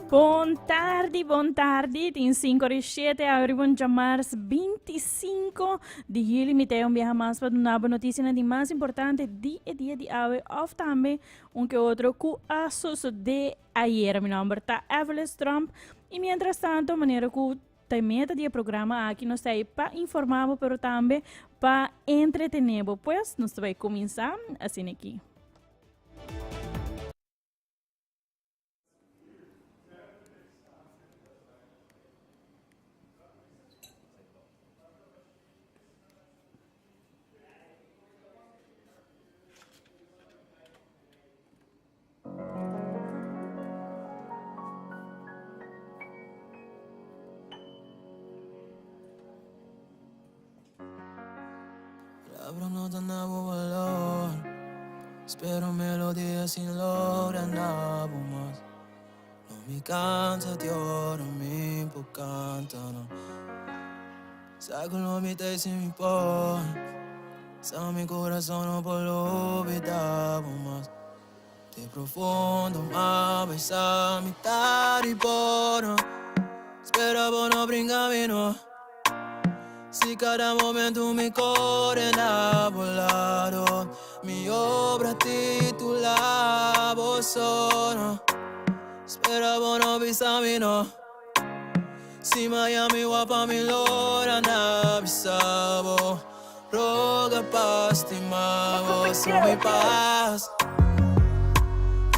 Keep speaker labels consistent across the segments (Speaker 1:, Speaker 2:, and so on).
Speaker 1: Bon tardi, bon tardi. Tin 5 ora y 7 awe riba un djamars 25 di juli. Mi ta un biaha mas pa duna bo noticianan di mas importante di e dia di awe of tambe un ke otro ku a sosode ayera. Mi nomber ta Evelyn Tromp y mientras tanto manera ku Ta e meta di e programa aki nos ta ei pa informá bo pero tambe pa entretené bo. Pues nos ta bai kuminsá asina aki.
Speaker 2: Palabra no ta na bo valor Spero melodia sin logra na bo mas No mi cansa di ora mi por canta no Sa cu lo mi ta y si mi por Sa mi corazon no por olbida bo mas Te profundo ma besa mi ta di por Spera bo no bringa mi no Si cada momento mi core na bo lado Mi obra titula bo so Spera bo no bisa mi no Si Miami wapa mi lora na bisa bo Roga pa stima bo so mi paz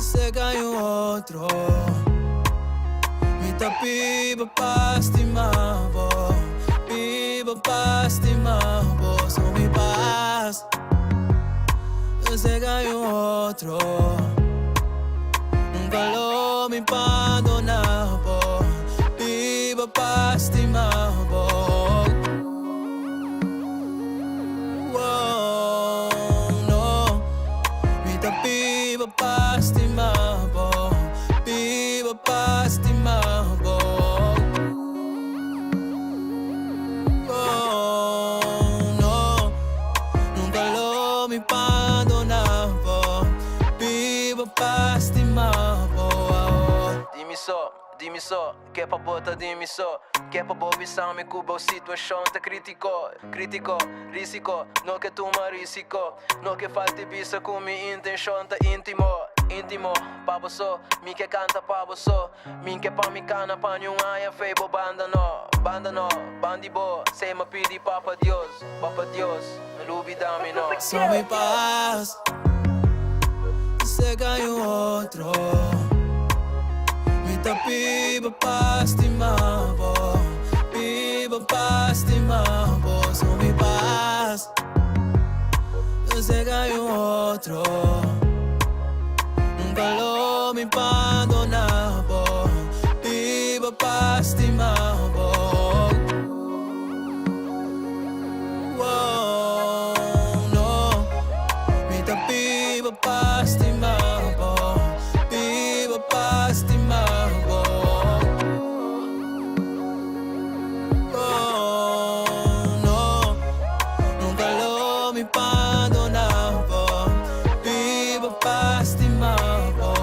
Speaker 2: Se ka un otro Mi ta biba pa stima bo Biba pa stima bo so mi paz Se ka un otro Nunca lo mi bandona bo Biba pa stima bo Oh, no Mi ta biba pa stima bo Biba pa stima bo Oh, no Nunca lo mi bandona bo Biba pa stima bo
Speaker 3: Di mi so, di mi so, ke pa bo ta di mi so Ke pa bo bisa mi ku bo situashon ta kritiko Kritiko, risiko, no ke tuma risiko No ke falta bisa ku mi intenshon ta intimo Intimo, pa bo so, mi ke kanta pa bo so Mi ke pa mi kana pa niun aña fei bo banda no Banda no, bandi bo, sei ma pidi papa Dios Papa Dios, no lubida mi no.
Speaker 2: So mi paz Se ka un otro Mi ta biba pa stima bo Biba pa stima bo So mi paz Se ka un otro Nunca lo mi bandona bo Biba pa stima bo Oh, no Mi ta biba pa stima bo Biba pa stima bo Oh, no Nunca lo mi bandona bo Biba pa stima bo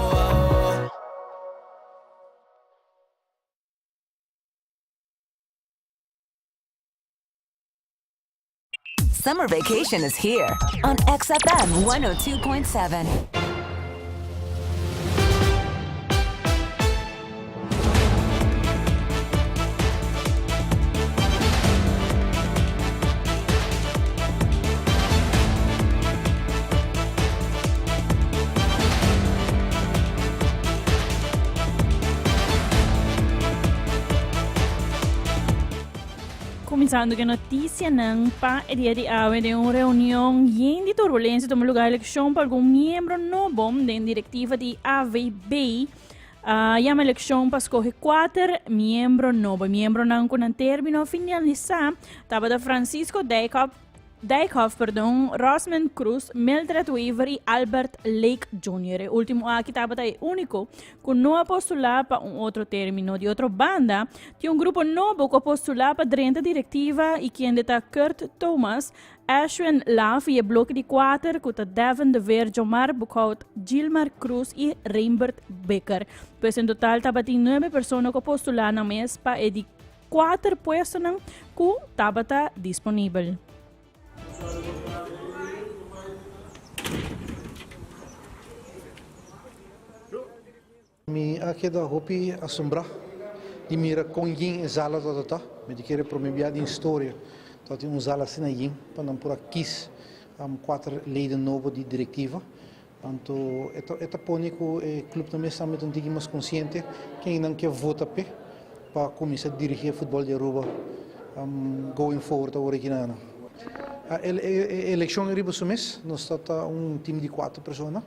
Speaker 4: Summer vacation is here on XFM 102.7.
Speaker 1: Kuminsando ku e notisianan pa e dia di awe den un reunion yen di turbulensia tuma lugar elekshon pa algun miembro nobo den direktiva di AVB. A yama elekshon pa skohe kuater miembro nobo. E miembronan ku nan término a finalisá tabata Francisco Dijkhoff. Dijkhoff, perdon, Rosman Cruz, Mildred Wever y Albert Lake Jr. E ultimo aki tabata e unico cu no a postula pa un otro termino. Di otro banda, tin un grupo nobo cu a postula pa drenta directiva y kende ta Kurt Thomas, Ashwin Laf y e bloke di kuater cu ta Devin de Veer, Jomar Boekhout, Gilmar Cruz y Reinbert Bikker. Pues en total tabatin nuebe persona cu a postula nan mes pa e di Kuater puestonan ku tabata disponibel.
Speaker 5: Mi a keda hopi asombrá di mira kon yin e zala tabata ta. Mi ta kere promé bia den historia tabatin un zala asina yin pa nan por a kis kuater leden nobo di direktiva. Anto e ta pone ku e klupnan mes tambe ta un tiki mas konsiente ken nan ke vota p'e pa kuminsá dirigí e futbòl di Aruba going forward awor aki na. E elekshon riba su mes nos ta ta un tim di kuater persona.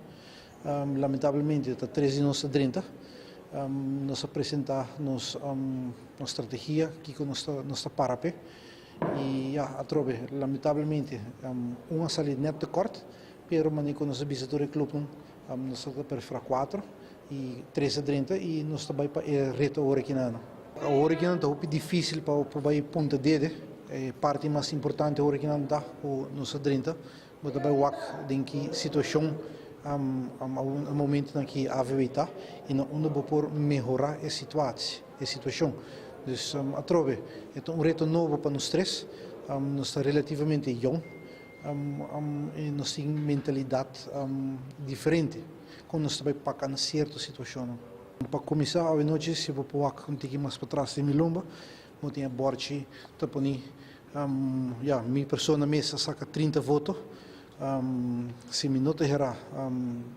Speaker 5: Lamentablemente ta tres di nos ta drenta. Nos a presentá nos strategia kiko nos ta nos ta para p'e i ya atrobe lamentablemente un a sali nèt tekòrt. Pero manera ku nos a bisa tur e klupnan, nos ta preferá kuater i tres a drenta i nos ta bai pa e reto awor aki nan. Awor aki nan ta hopi difísil pa por bai punta dede. E parti mas importante awor aki nan ta ku nos a drenta, bo ta bai wak den ki situashon e momentunan ki AVB ta i na unda bo por mehorá e situatie, e situashon. Dus atrobe e ta un reto nobo pa nos tres. Nos ta relativamente yong. Nos tin mentalidat diferente kon nos ta bai paka na sierto situashonnan. Pa kuminsá awe nochi si bo por wak un tiki mas patras den mi lomba bo tin e bòrchi ta poni ya mi persona mes a saka 30 voto si mi no ta hera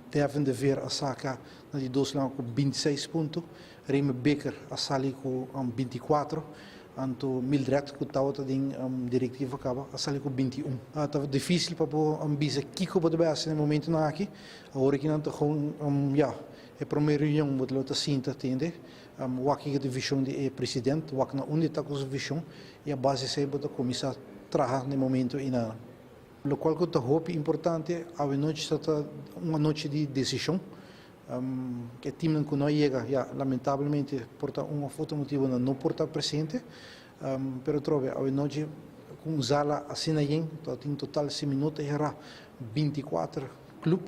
Speaker 5: Devin de Veer a saka na di dos lugar ku 26 punto Remy Bikker a sali ku 24 Anto Mildred ku tabata den direktiva kaba a sali ku 21. Ta difísil pa bo bisa kiko bo ta bai hasi na e momentunan aki. Awor aki nan ta gewoon ya, e promé reunion bo lo ta sinta tende wak kiko ta e vishon di e president, wak na unda e ta ku su vishon i a base esei bo ta kuminsá traha na e momento einan. Lokual ku ta hopi importante awenochi ta ta un anochi di desishon. E teamnan ku no a yega, ya, lamentablemente por ta un òf otro motibu nan no por ta presente. Pero atrobe awenochi ku un zala asina yen, ta tin total si mi no ta erá 24 club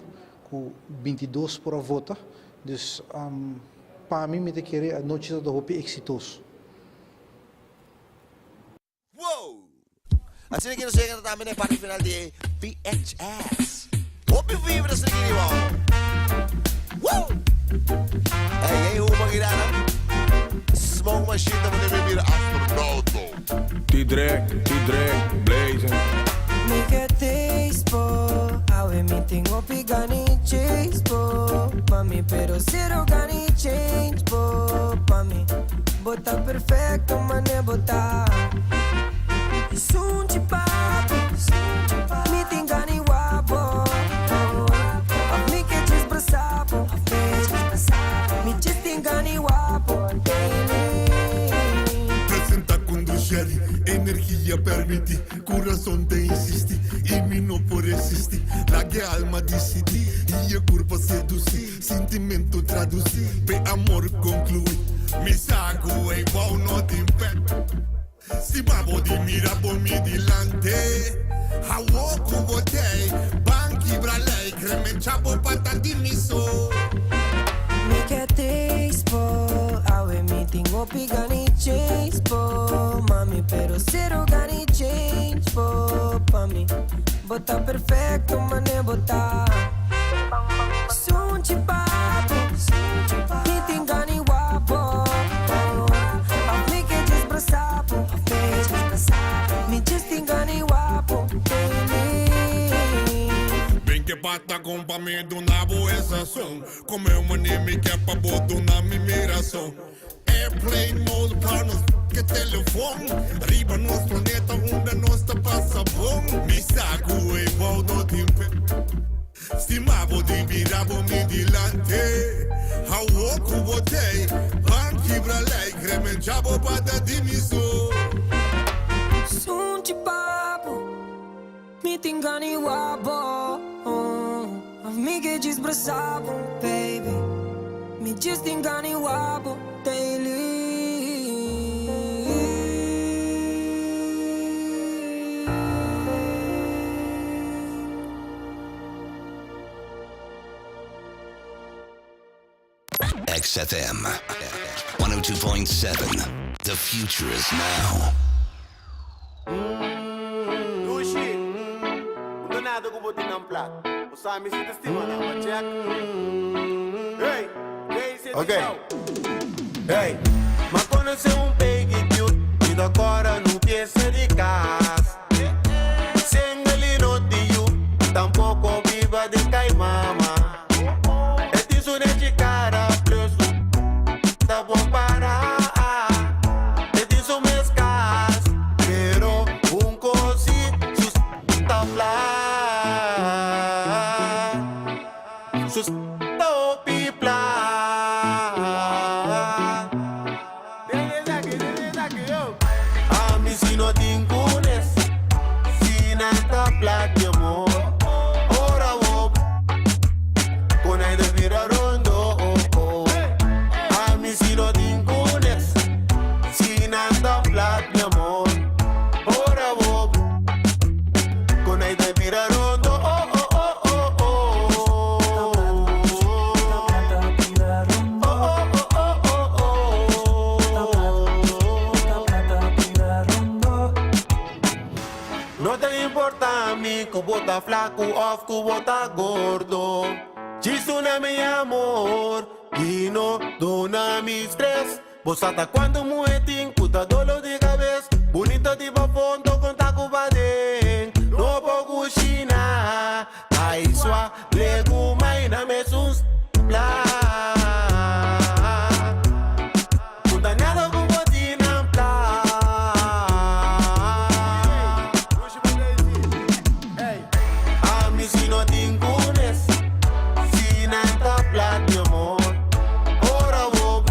Speaker 5: ku 22 por a vota. Dus pa mi mi ta kere anochi ta ta hopi eksitoso.
Speaker 6: Wow! Asina ki nos yega tambe na e parti final di e VHS. Hopi vibra asina ki di wow. Woo! Hey, hey, huma girana. Smoke machine ta pone mi bira astronauta.
Speaker 7: T-Drek, T-Drek, blazing.
Speaker 2: Mi ke taste po Awe mi tin hopi gani chase po Mami pero zero gani change po Pa mi Bo ta perfecto mane bo ta Sunchi papi Mi tin gani wak bo Of mi ke djis brasa bo Mi djis tin gani wak bo daily.
Speaker 7: Presenta con Drusheri, energia permiti, Curason ta insisti y mi no por resisti, Laga e alma dicidi y e curpa seduci. Sintimentu tradusí p'e amor konkluí. Mi sa ku ei bou no tin pè. Si babo di mira bo mi dilante. Awo ku bo tei, ban kibra lei, kremencha bo pata di mi so.
Speaker 2: Mi ke taste bo, awe mi tin hopi gana chase bo, mami, pero cero gana change bo pa mi. Bo ta perfecto mane bo ta. Sunchi papi, mi tin gana wak bo. Of mi ke djis brasa bo, mi djis tin gana wak bo, baby.
Speaker 7: Ben ke pata kompa mi duna bo e sazon. Come un mane mi ke pa bo duna mi mirason. Airplane mode pa nos ke telefon. Riba nos planeta unda nos ta pasa bon. Mi sa ku e bou no tin pe. Stima bo di bira bo mi dilante. Awo ku bo tei, ban kibra lei, kremencha bo pata di mi so.
Speaker 2: Sunchi papu. tin gana wabo. Mi ke djis brasa bo, baby. Mi djis tin gana wabo daily.
Speaker 8: XFM 102.7 The future is now.
Speaker 9: Dushi, no ta nada ku bo tin nan plat. Bo sa mi si ta stima nan, ma check. Hey, Daisy
Speaker 7: Ok.
Speaker 9: Show. Hey, m'a konosé un pegi cute, mi ta kòrda nu piesa di kas. Single i no tin yu, tampoko biba den kai mama. E tin su nechi kara plus su ta bon para. E tin su mes kas, pero un kos si su ta plat. Su ta hopi plat. Ami si no tin kunes, si nan ta plat mi amor. Ora wo con ai de bira rondo. Oh, oh. Ami si no tin kunes, si nan ta plat mi amor. Ora wo con ai de bira rondo. Oh, oh, oh, oh, oh. Oh, oh, oh, oh, oh, oh. No ta importa mi ku bo ta flaku of ku bo ta gordo. Djis duna mi amor i no duna mi stress. Bo sa ta cuanto muhe tin ku ta dolo di cabes. Bunito di pafondo con ta ku paden. No por cushina, ai swa legumai na mesun plat. No ta nada ku bo tin nan plat. Ami si no tin kunes, si nan ta plat mi amor. Ora wo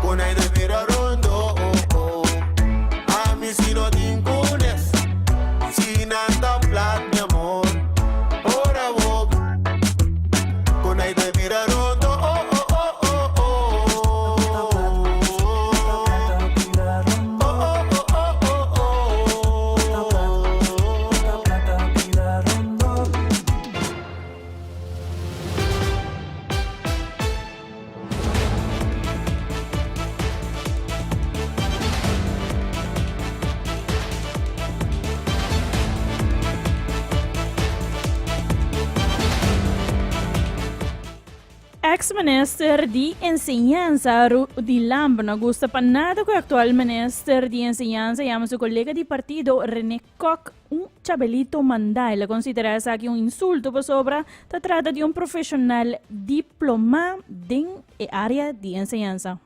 Speaker 9: con ai de bira rondo. Oh, oh. Ami si no tin kunes, si nan ta plat mi amor. Ora wo con ai de bira rondo. Oh, oh, oh, oh, oh. Oh, oh, oh, oh, oh, oh.
Speaker 1: Ex-minister di Enseñansa Rudy Lampe no gusta pa nada cu e actual minister di Enseñansa yama su colega di partido René Kock un chabelito manda. El a considera esaki un insulto pasobra ta trata di un profesional diploma den e area di enseñansa.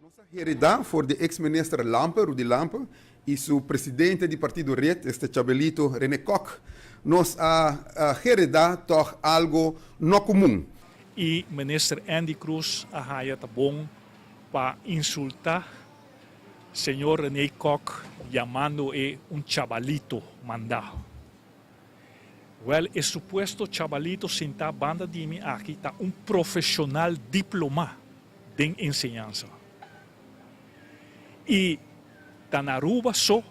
Speaker 7: Nos a hereda for di ex-minister Lampe, Rudy Lampe, y su presidente di partido red, este Chabelito René Kock. Nos a hereda toch algo no comun.
Speaker 10: Y Minister Endy Croes a haya ta bon pa insulta Señor René Kock yamando e un chabalito manda. Wel e supuesto chabalito sinta banda di mi aki ta un profesional diploma den enseñansa. Y ta na Aruba so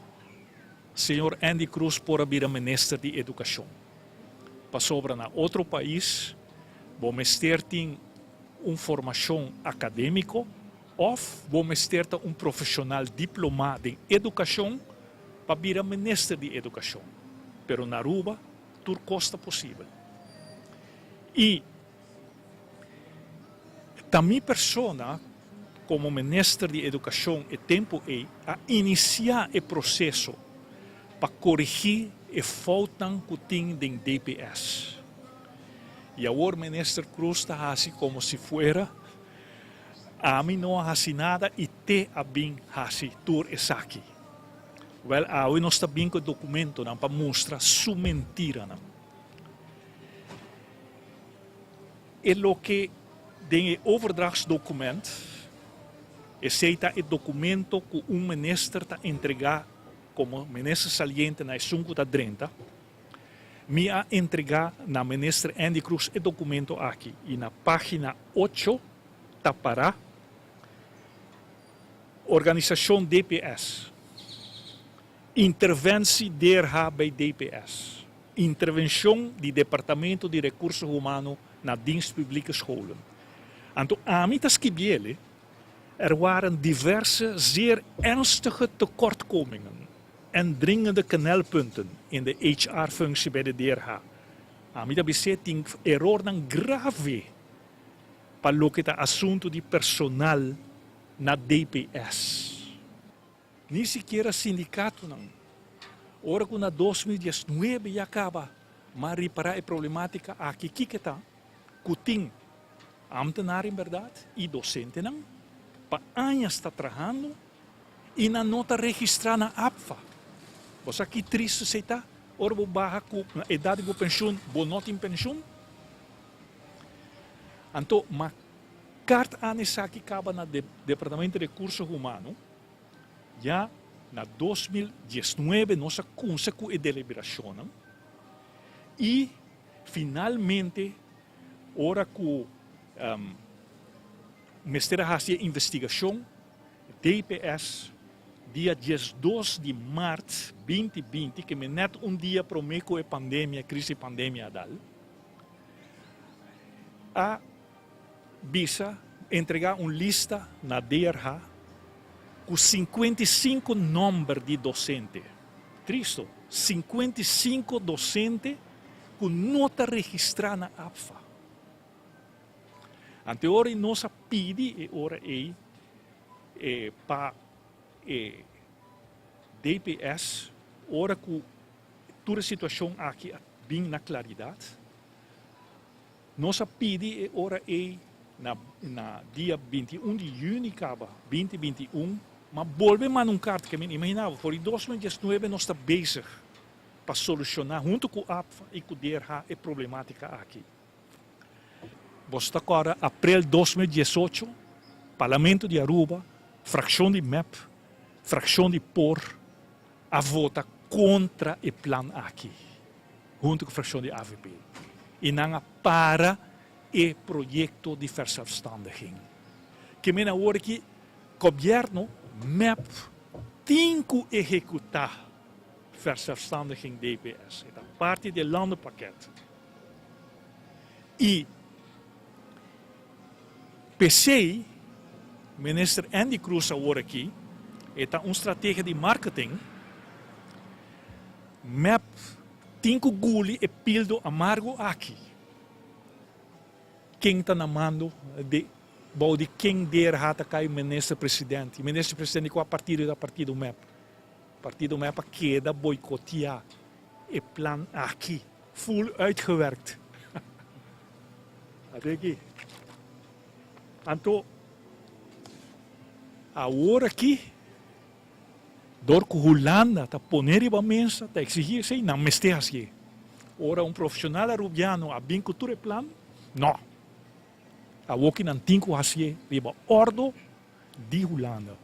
Speaker 10: Señor Endy Croes por a bira Minister di Educacion. Pasobra na otro pais bo mester tin un formacion academico of bo mester ta un profesional diploma den educacion pa bira Minister di Educacion. Pero na Aruba tur cos ta posibel. Y ta mi persona como Minister di Educacion e tempo ey a inicia e proceso pa corigi e foutnan cu tin den DPS. Y awor Minister Croes ta haci como si fuera ami no a haci nada y te a bin haci tur esaki. Wel awe nos ta bin cu e documentonan pa mustra su mentiranan. E loke den e overdrachtsdocument, esey ta e documento cu un minister ta entrega. komo minister saliente na esun ku ta drenta, mi a entregá na minister Endy Croes e dokumento aki i na página ocho ta pará, Organisashon DPS, Interventie DRH bij DPS, Intervenshon di Departamento di Rekurso Humano na Dienst Publieke Scholen. Anto ami ta skibiele, Er waren diverse zeer ernstige tekortkomingen en dringende knelpunten in de HR-functie bij de DRH. Ami ta bis'é tin erornan grave pa loke ta asuntu di personal na DPS. Ni sikiera sindikatonan. Ora ku na 2019 ya kaba m'a ripará e problematika aki, kiko ta? Ku tin ambtenaar en bèrdat i dosentenan pa añas ta trahando i nan no ta registrá na APFA. Bo sa ki tristu esei ta? Ora bo baha ku na edat di bo penshun bo no tin penshun. Anto m'a kart an esaki kaba na Departamento di Rekurso Humano ya na 2019 nos a kumsa ku e deliberashonnan i finalmente ora ku mester a hasi e investigashon, DPS dia 12 di mart 2020, ke men nèt un dia promé ku e pandemia, krisi pandemia a dal, a bisa entregá un lista na DRH ku 55 nòmber di dosente. Tristo, 55 dosente ku no ta registrá na APFA. Ante ora ei nos a pidi e ora ei pa e DPS ora ku tur e situashon aki a bin na klaridat, nos a pidi e ora ei na na dia 21 di yüni kaba 2021, ma bolbe manda un karta, ke mi imaginá bo for di 2019 nos ta bezig pa solushoná huntu ku APFA i ku DRH e problemátika aki. Boso ta kòrda aprel 2018, Parlamento di Aruba, frakshon di mep, frakshon di por a vota kontra e plan aki, huntu ku frakshon di avp. I nan a para e proyekto di verzelfstandiging. Ke men awor aki gobièrnu, mep, tin ku ehekutá verzelfstandiging DPS. E ta parti di e landenpakket. I p'esei Minister Endy Croes awor aki e ta un strategia di marketing, mep tin ku guli e pildo amargo aki. Ken ta na mando di bou di ken DRH ta kai Minister Presidente? Minister Presidente di kua partido ta partido mep? Partido mep a keda boikotiá e plan aki. Full uitgewerkt. Ate aki. Anto, awor aki, dor ku Hulanda ta pone riba mesa, ta exigí esei, nan mester hasié. Ora un profesional Arubiano a bin ku tur e plan, no. Awoki nan tin ku hasié riba ordo di Hulanda.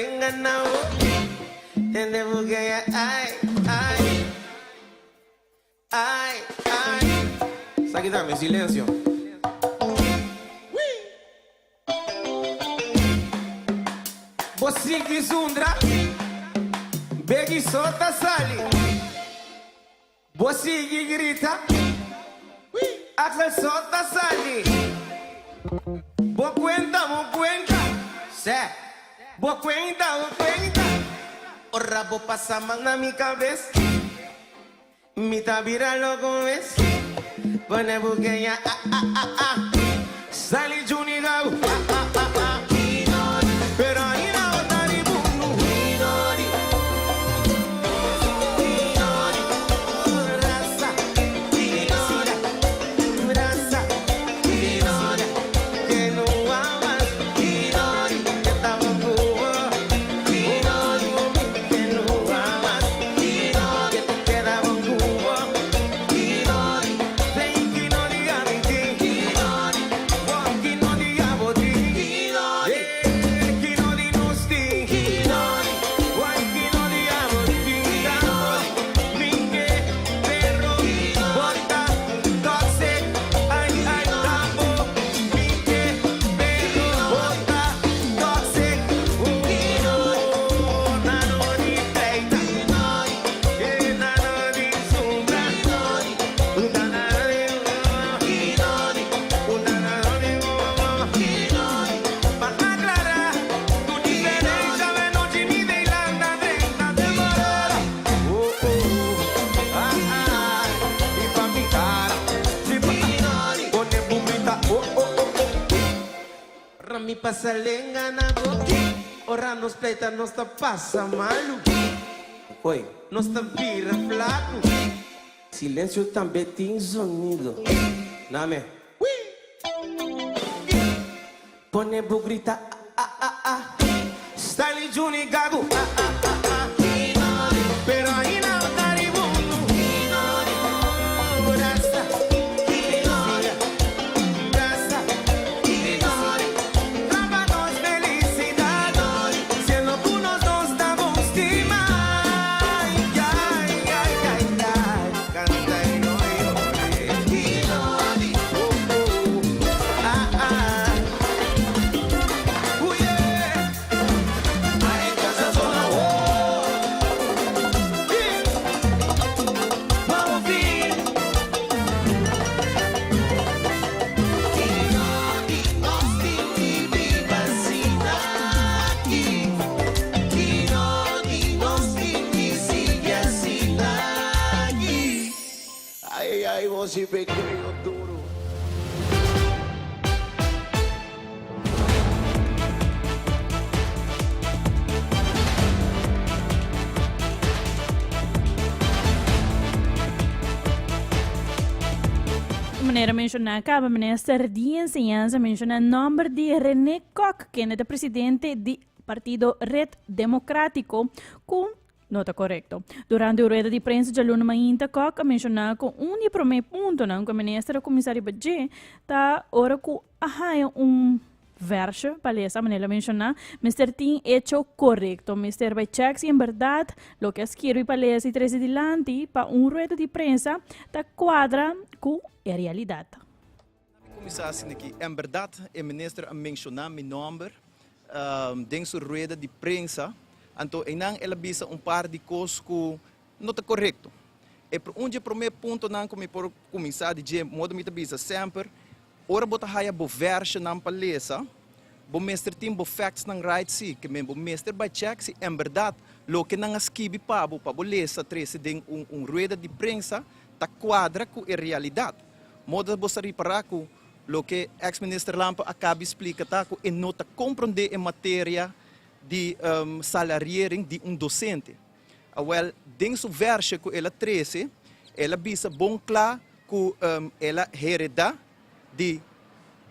Speaker 9: lenga na bo Tende bukeya ai ai Ai ai Sa kita mi silencio Bo sigui zundra Begi so ta sali Bo sigui grita, Axel so ta sali. Bo cuenta, bo cuenta, sè. Bo cuenta, bo cuenta. Ora bo pasa man na mi cabes, mi ta bira loco mes. Pone bukeña, ah ah ah ah. Sali Juni Gau, ah ah ah ah. Pero ainda bo ta di mundu. Silencio tambe tin zonido. Name. Pone bo grita ah ah ah. Style Juni Gago ah ah ah ah. Pero ainda bo ta di mundu. Brasa, brasa, Traba nos felicidad, siendo cu nos dos ta bon stima. Ay, ay, ay, ay, canta y no llore. Oh, oh, ah, ah. Ooh, yeah. Ay, casa zona, oh. Yeah. Vamos fin.
Speaker 6: Ay, ay, vos si pequeño duro.
Speaker 1: Manera menshoná kaba, minister di Enseñansa menshoná nòmber di René Kok, kende ta presidente di partido Red Democrático, ku no ta korekto. Durante un rueda di prensa djaluna mainta, Kok a menshoná ku un di e promé puntonan ku e minister a kuminsá riba dje ta ora ku a haña un Versje pa lesa, manera el a menshoná, mester tin echo korekto. Mester bai chèk si en bèrdat loke a skirbi pa lesa i trese dilanti pa un rueda di prensa ta kuadra ku e realidat.
Speaker 11: Mi kuminsá asina aki, en bèrdat e minister a menshoná mi nòmber den su rueda di prensa, anto einan el a bisa un par di kos ku no ta korekto. E un dje promé puntonan ku mi por kuminsá di dje, moda mi ta bisa semper, Ora bo ta haya bo versionnan pa lesa, bo mester tin bo factsnan right si, ke men bo mester bai check si en berdad loke nan a skibi pa bo, pa bo lesa trese den un un rueda di prensa ta cuadra cu e realidad. Moda bo sa ripara cu loke ex minister Lampe a cabi splica ta cu e no ta compronde e materia di salariering di un docente. Awel, den su versie cu el a trece, el a bisa bon cla cu el a hereda di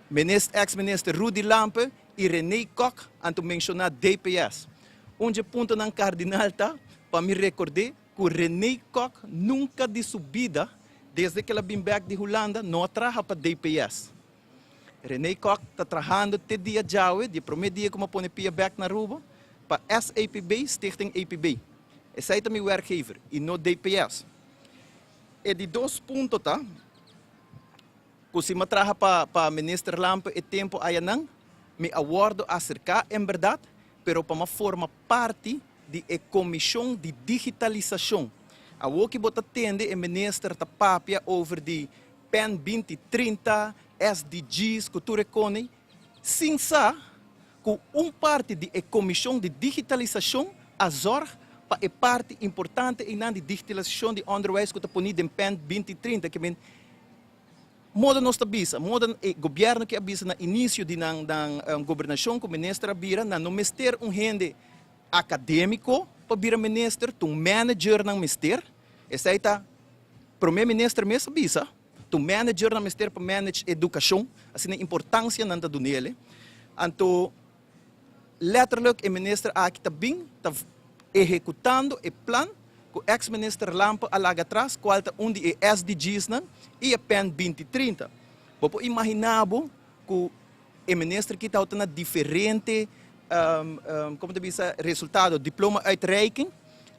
Speaker 11: minister, ex minister Rudy Lampe y Rene Kok, anto menciona DPS. Un dje puntonan cardinal ta pa mi recorde cu Rene Kok nunca di su bida, desde cu el a bin bek di Hulanda, no a traha pa DPS. Rene Kok ta trahando te dia djawe, di e prome dia cu mi a pone pia bek na Aruba. pa SAPB, Stichting APB. Esei ta mi werkgever i no DPS. E di dos punto ta ku si mi a traha pa pa Minister Lampe e tempu ayanan, mi a wòrdu aserká en bèrdat, pero pa mi a forma parti di e komishon di digitalisashon. Awor ki bo ta tende e minister ta papia over di Pen 2030, SDG's ku tur e kone, sin sa ku un parti di e komishon di digitalisashon a zòrg pa e parti importante einan di digitalisashon di onderwijs ku ta poni den Pen 2030, ke men moda nos ta bisa, moda e gobièrnu ke a bisa na inisio di nan nan gobernashon ku minister a bira, nan no mester un hende akadémiko pa bira minister, ta un manager nan mester, esei ta promé minister mes a bisa, ta un manager nan mester pa manage edukashon, asina importansia nan ta dun'el. Anto letterlijk e minister aki ta bin ta ehekutando e plan ku ex minister Lampe a laga atras kual ta un di e SDG's nan i e pen 2030. Bo por imagina bo ku e minister aki tabata na diferente komo ta bisa resultado, diploma uitreiking,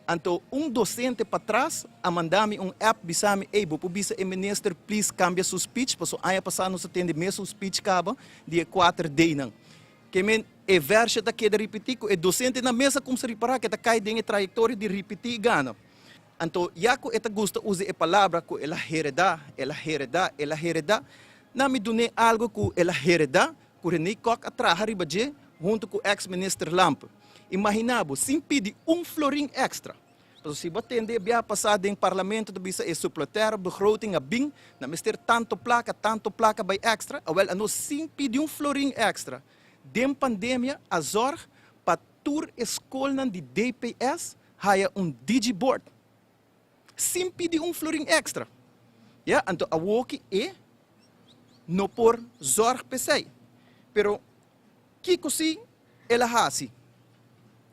Speaker 11: anto un docente patras a manda mi un app bisa mi ey bo por bisa e minister please kambia su speech pasobra aña pasa nos a tende mesun speech kaba di e kuater D nan. Ke men e versje ta keda ripití ku e dosente na mes a kumsa ripará ku e ta kai den e trayektoria di ripití i gana. Anto ya ku e ta gusta usa e palabra ku el a heredá, el a heredá, el a heredá, na mi dun'é algu ku el a heredá ku René Kok a traha riba dje huntu ku eks minister Lampe. Imaginá bo, sin pidi un florin èkstra. Pasobra si bo a tende e biaha pasá den parlamento ta bisa e suppleterre begroting a bin, nan mester tanto plaka, tanto plaka bai extra, awel a nos sin pidi un florin extra. Den pandemia a zorg pa tur e skolnan di DPS haya un digibord. Sin pidi un florin extra. Ya, anto awoki e no por zorg p'esei. Pero kiko si el a hasi.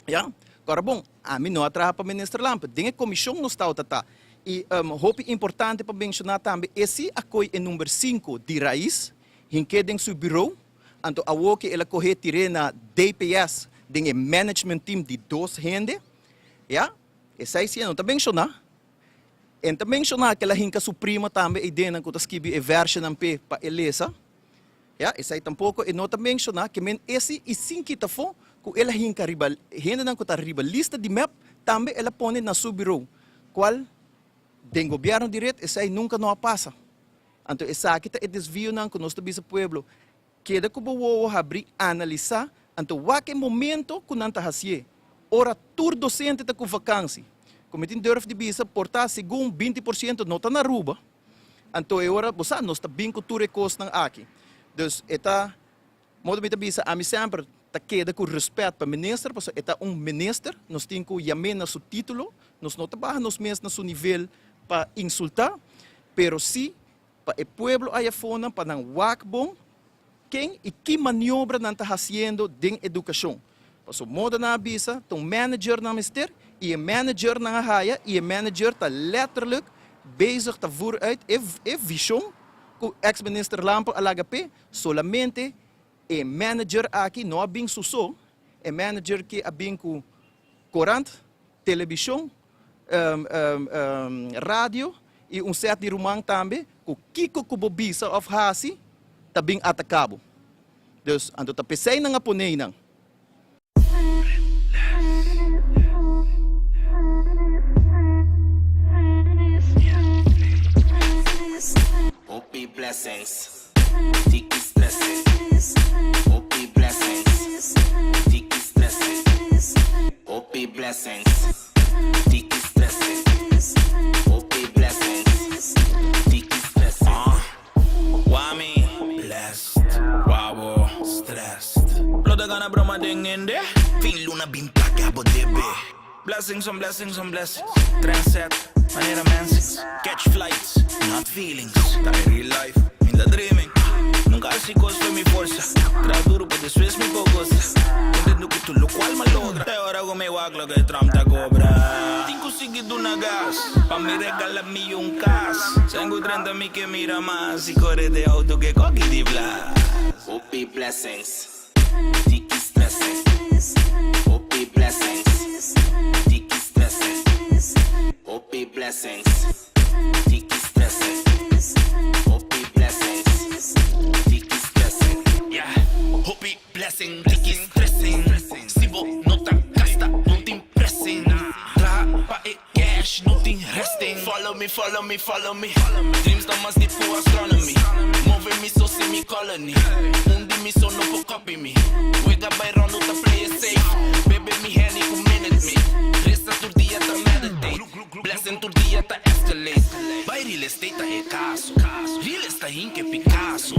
Speaker 11: Ya, Ora bon, ami no a traha pa Minister Lampe. Den e komishon nos tabata ta. I hopi importante pa menshoná tambe, e si a koi e number sinku di Raiz, hink'é den su bureau, anto awor ke el a koh'é tir'é na DPS den e management team di dos hende. Ya, esei si e no ta menshoná. E ta menshoná ke el a hinka su prima tambe eidennan ku ta skibi e vèrshenan p'e pa e lesa. Ya, esei tampoko e no ta menshoná ke men esi i sin kita afó ku el a hinka riba hendenan ku ta riba lista di mep, tambe el a pone na su birou, kual den gobièrnu di ret esei nunka no a pasa. Anto esaki ta e desvionan ku nos ta bisa pueblo, keda ku bo wowo habrí, analisá, anto wak e momento ku nan ta hasié, ora tur dosente ta ku vakansi. Ku mi tin durf di bisa, por ta segun 20% no ta na Aruba. Anto e ora, bo sa, nos ta bin ku tur e kosnan aki. Dus e ta, modo mi ta bisa, ami semper ta keda ku rèspèt pa minister, pasobra e ta un minister, nos tin ku yam'é na su título, nos no ta baha nos mes na su nivel pa insultá, pero sí pa e pueblo aya afonan pa nan wak bon ken i ki maniobra nan ta hasiendo den edukashon. Pasobra moda nan a bisa, ta un manager nan mester i e manager nan a haya i e manager ta letterlijk bezig ta voer uit e e vision ku ex minister Lampe a laga p'e, solamente e manager aki no a bin su so, e manager ki a bin ku korant, telebishon, radio i un set di ruman tambe ku kiko ku bo bisa òf hasi ta bin ataka bo. Dus anto ta p'esei nan a pone einan.
Speaker 12: Hopi blessings, tiki stressing. Hopi blessings, tiki stressing. Hopi blessings, tiki stressing. Hopi blessings, tiki stressing. Wami, blessed, wabo, stressed. Lo ta gana broma den hende. Fin luna bin paga bo debe. Blessings on blessings on blessings. Trendset, manera mensings. Catch flights, not feelings. Ta e real life, mi ta dreaming. Nunca haci cos fe mi forsa. Traha duro pa despues mi por goza. Contento cu tur locual m'a logra. Te ora cu mi wak loke Trump ta cobra. Tin cu sigui duna gas, pa mi regala mi un cas. Sengu 30 mi ke mira mas. Y core de auto ke coki di blas. Hopi blessings, tiki stressing. Hopi. blessings, tiki stressing. Hopi blessings, tiki stressing. Hopi blessings, tiki stressing.
Speaker 13: Yeah, hopi blessing, tiki stressing. Si bo no ta gasta, no tin pressing. Traha pa e cash, no tin resting.
Speaker 12: Follow me, follow me, follow me. Dreams ta mas deep ku astronomy. Move mi so si mi colony. Un di mi so no por copy mi. Wega bay rondo ta play it safe. Bebe mi Henny ku Minute Maid. Resa tur dia ta meditate. Blessing tur dia ta escalate. Bay real estate ta e caso. Real esta hinke Picasso.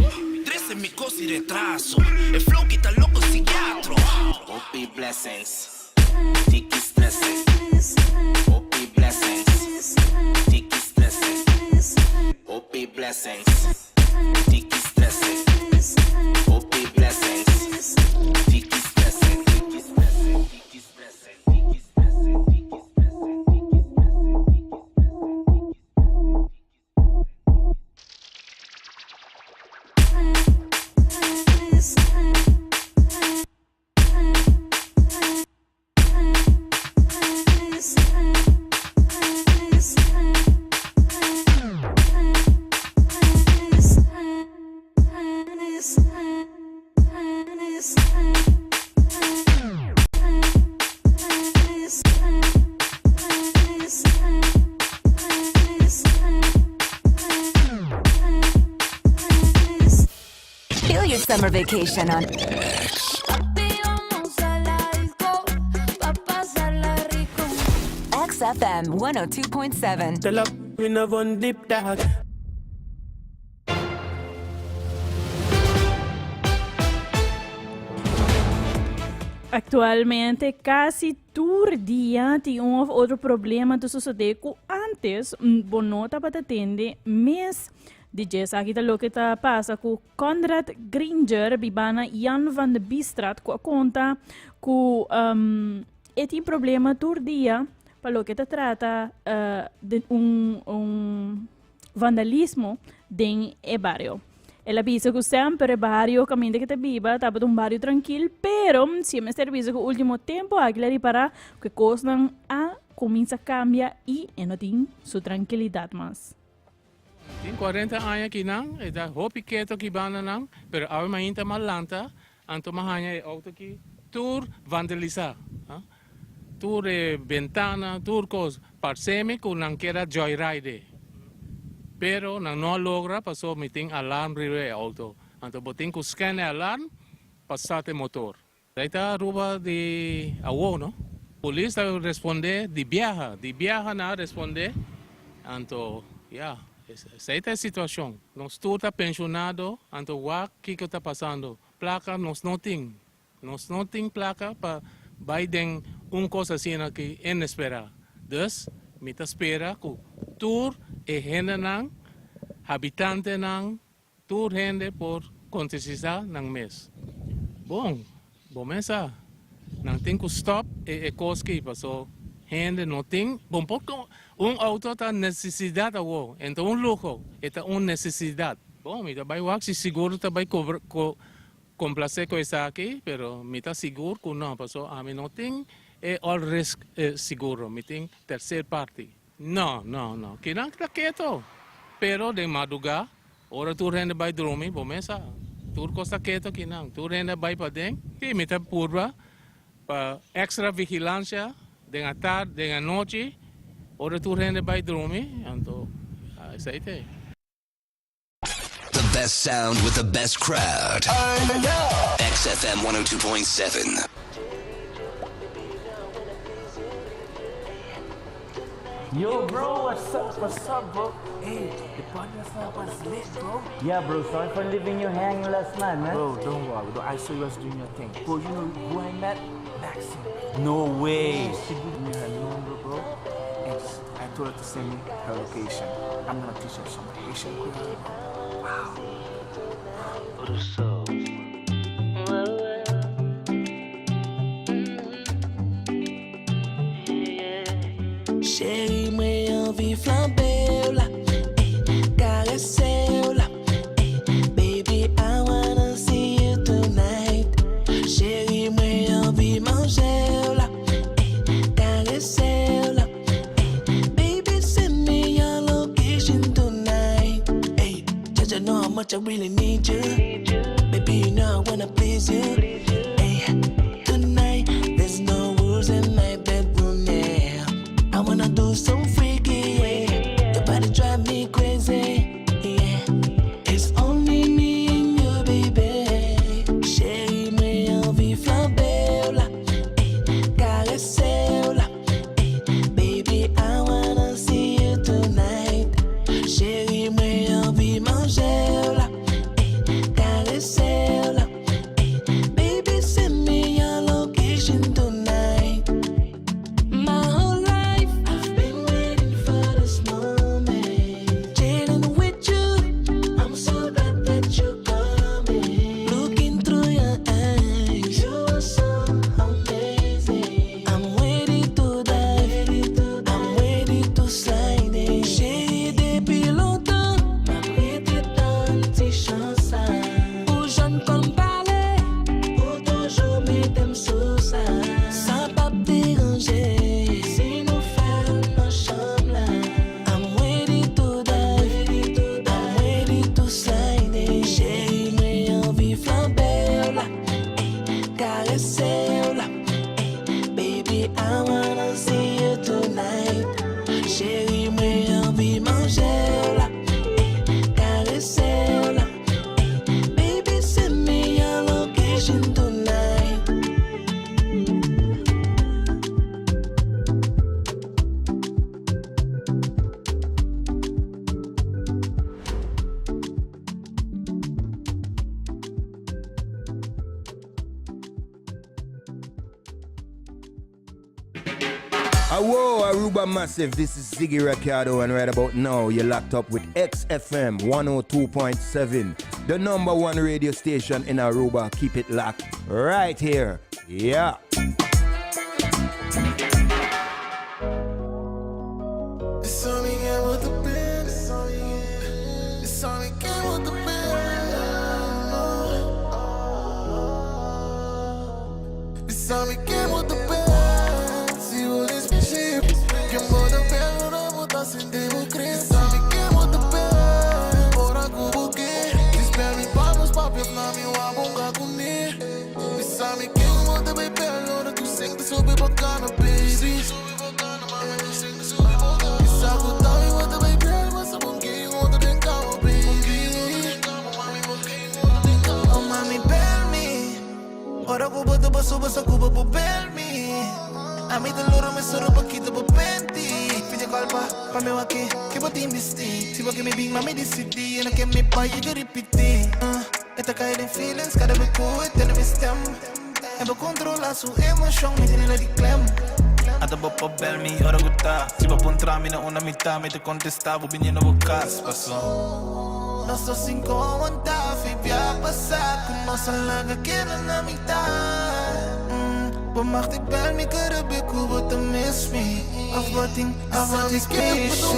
Speaker 12: Trece mi cos y retraso. E flow ki ta loco psiquiatro. Hopi blessings, tiki stressing. Hopi blessings, tiki stressing. Hopi blessings, tiki stressing. Hopi blessings, tiki stressing. Tiki stressing, tiki stressing, tiki stressing, tiki stressing, tiki stressing, tiki stressing, tiki stressing.
Speaker 4: Feel your summer vacation on XFM 102.7.
Speaker 14: Tell up, we no one deep dog.
Speaker 1: Actualmente casi tur dia tin un of otro problema ta sucede cu antes bo no tabata tende mes. Di dje esaki ta loke ta pasa cu Conrad Granger biba na Jan van de Bistraat cu a conta cu um, e tin problema tur dia pa loke ta trata uh, de un, un vandalismo den e bario. El a bisa ku semper e bario kaminda ke ta biba tabata un bario trankil, pero si e mester bisa ku ultimo tempo aki el a ripará ku e kosnan a kuminsa kambia i e no tin su trankilidat mas.
Speaker 15: Tin 40 aña aki nan, e ta hopi keto aki banda nan, pero awe mainta m'a lanta, anto m'a haña e auto aki tur vandalisá. Tur e bentana, tur kos. Parsemi ku nan kier a joyride, pero nan no a logra pasobra mi tin alarm riba e auto. Anto bo tin ku scan e alarm pa start e motor. Esei ta Aruba di awo, no? Polis ta responde di biaha, di biaha nan a responde. Anto, ya, esei ta e situashon. Nos tur ta penshonado, anto wak kiko ta pasando. Plaka nos no tin. Nos no tin plaka pa bai den un kos asina ki inesperá. Dus, mi ta spera ku tur e hendenan, habitantenan, tur hende por konsientisá nan mes. Bon, bo mes sa, nan tin ku stòp e e kos ki paso hende no tin, bon por un outo ta nesesidat awor, e no ta un luho, e ta un nesesidat. Bon, mi ta bai wak si seguro ta bai kobra Complace cu esaki, pero mi ta sigur cu no, paso ami no tin e all risk seguro, mi tin tercer party. No, no, no, kinan ta keto, pero den madruga, ora tur hende bay drumi, bo mes sa, tur cos ta keto kinan, tur hende a bay paden, si, mi ta purba pa extra vigilancia den atardi, den anochi, ora tur hende bay drumi, anto esey ta e.
Speaker 8: The best sound with the best crowd. XFM 102.7.
Speaker 16: Yo, bro, what's up? What's up, bro? Hey, the party last night was lit, bro.
Speaker 17: Yeah, bro, sorry for leaving you hanging last night, man.
Speaker 16: Bro, don't worry, bro. I saw you was doing your thing. Bro, you know who I met? Maxine.
Speaker 17: No way.
Speaker 16: She gave me her number, bro. And I told her to send me her location. I'm gonna teach her some Haitian Creole. Wow.
Speaker 2: Cheri mwen anvi flanbe w la eh, karese w la eh, Baby I wanna see you tonight Cheri mwen anvi manje w la.
Speaker 14: much I really need you. Baby, you know I wanna please you. Hey, tonight, there's no rules in my bedroom now. I wanna do some freaky, yeah. Your body drive me crazy, yeah. It's only me and you, baby. Cheri, mwen anvi flanbe w la, eh, karese w la, eh. Baby, I wanna see you tonight. Cheri, mwen anvi manje w la, eh, karese w la, eh. Baby, send me your location tonight. My whole life I've been waiting for this moment. Chilling with you, I'm so glad that you're coming. Looking through your eyes, you are so amazing. I'm ready to dive, I'm ready to slide in. Cheri, depi lontan, m ap rete tann ti chans sa. Ou jan konn pale, ou toujou mete m sou sa. Sa p ap deranje, si nou fè l nan chanm la. I'm ready to dive, I'm ready to slide in. Cheri, mwen anvi flanbe w la, eh, karese w la, eh. Baby, I wanna see you tonight. Cheri, mwen anvi manje w la, eh, karese w la, eh. Baby, send me your location tonight.
Speaker 18: Awo, Aruba Massive, this is Ziggy Ricardo, and right about now, you're locked up with XFM 102.7, the number one radio station in Aruba. Keep it locked right here. Yeah.
Speaker 7: It's only game with the band. It's only game with the band. It's only game with the band. Si vos shit, que modo pelo na bota sin debo creer. It's only game with the band. Ora kubo ke. Dispel mi vamos papi na mi wabonga kuni. It's only game with the pelo na tu sing the so be bacana baby.
Speaker 2: Oh mami, bel mi Ora ku bo ta suba sa kuba po bel mi Ami ta loro me soro pakito po penti Fidja kalpa, pa mi waki, ke bo team bisti Si bo ke mi bing mami disidi En ke mi pa je ke ripiti Eta kai den feelings, kada be koe, tene mi stem En bo controla su emocion, mi tene la di klem
Speaker 16: Ata bo pa bel mi ora ku ta Si bo puntra mi na una mitá mi ta kontestá bo bini na bo kas paso
Speaker 2: Nos dos sin aguantá, vibia pasá Ku nos a laga keda na mitá mm, Bo mag di bel mi kada be ku bo ta miss mi Of bo tin, of bo tin special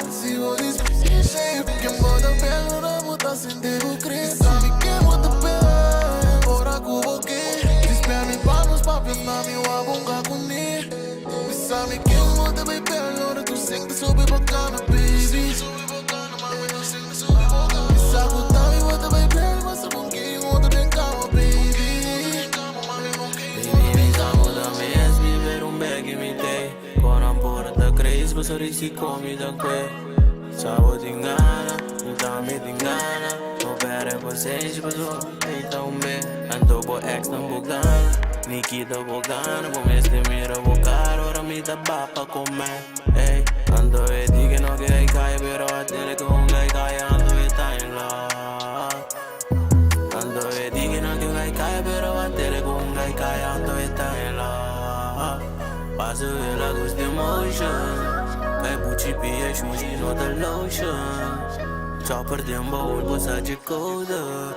Speaker 7: Si bo dispensé, que modo pelo na bota sin debo creer. Sabi que modo pelo, ora cubo que. Dispel mi panos papel na mi wabonga kuni. Sabi que modo pelo, tu sing so be bacana baby. Sabi modo pelo, mas sabon que modo den kama baby.
Speaker 2: Baby, mi sa da mes mi ver un bag mi te Koran porta crazy, paso risiko mi da kwe Sabo tingana, mi ta mi tingana No pere pasensi paso, eita un me Anto bo ex na bogana, Nikita bogana Bo meste mira bocar, ora mi ta bapa come Ey, anto e di che no che ai kai Pero a tere con gai kai, anto e ta in love Anto e di che no che gai kai Pero a tere con gai kai, anto e ta in love Paso de la ghost emotion Kai buchi pia shuji no the lotion Chopper dem baul bosa coda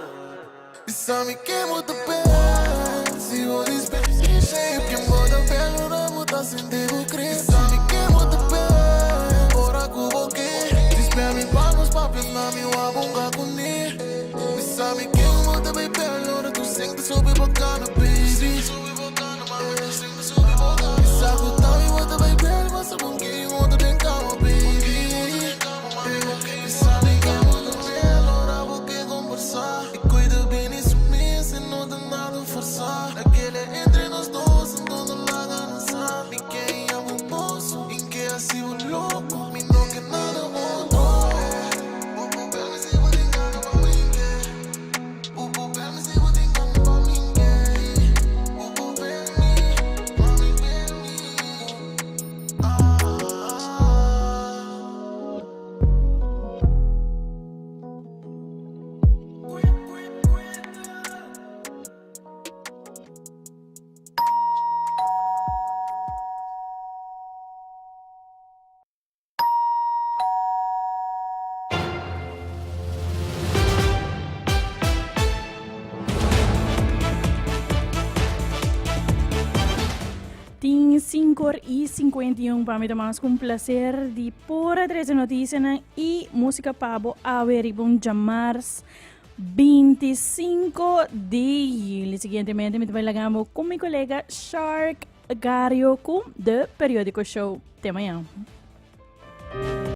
Speaker 7: Sabi que modo pelo, si bo dispensé, que modo pelo na bota sin debo creer. Sabi que modo pelo, ora cubo que. Dispel mi panos papel na mi wabonga kuni. Sabi que modo pelo, tu sing the so be bacana baby. Sabi tami modo pelo, mas sabon que modo den kama baby. Sabi que modo pelo, ora
Speaker 1: 5 y 51 pa mi ta mas ku un placer di por a trece noticianan y música pa bo awe riba un djamars 25 di juli. Siguientemente mi ta bai laga bo ku mi colega Shark Gario ku The Periodico Show. Te mañana.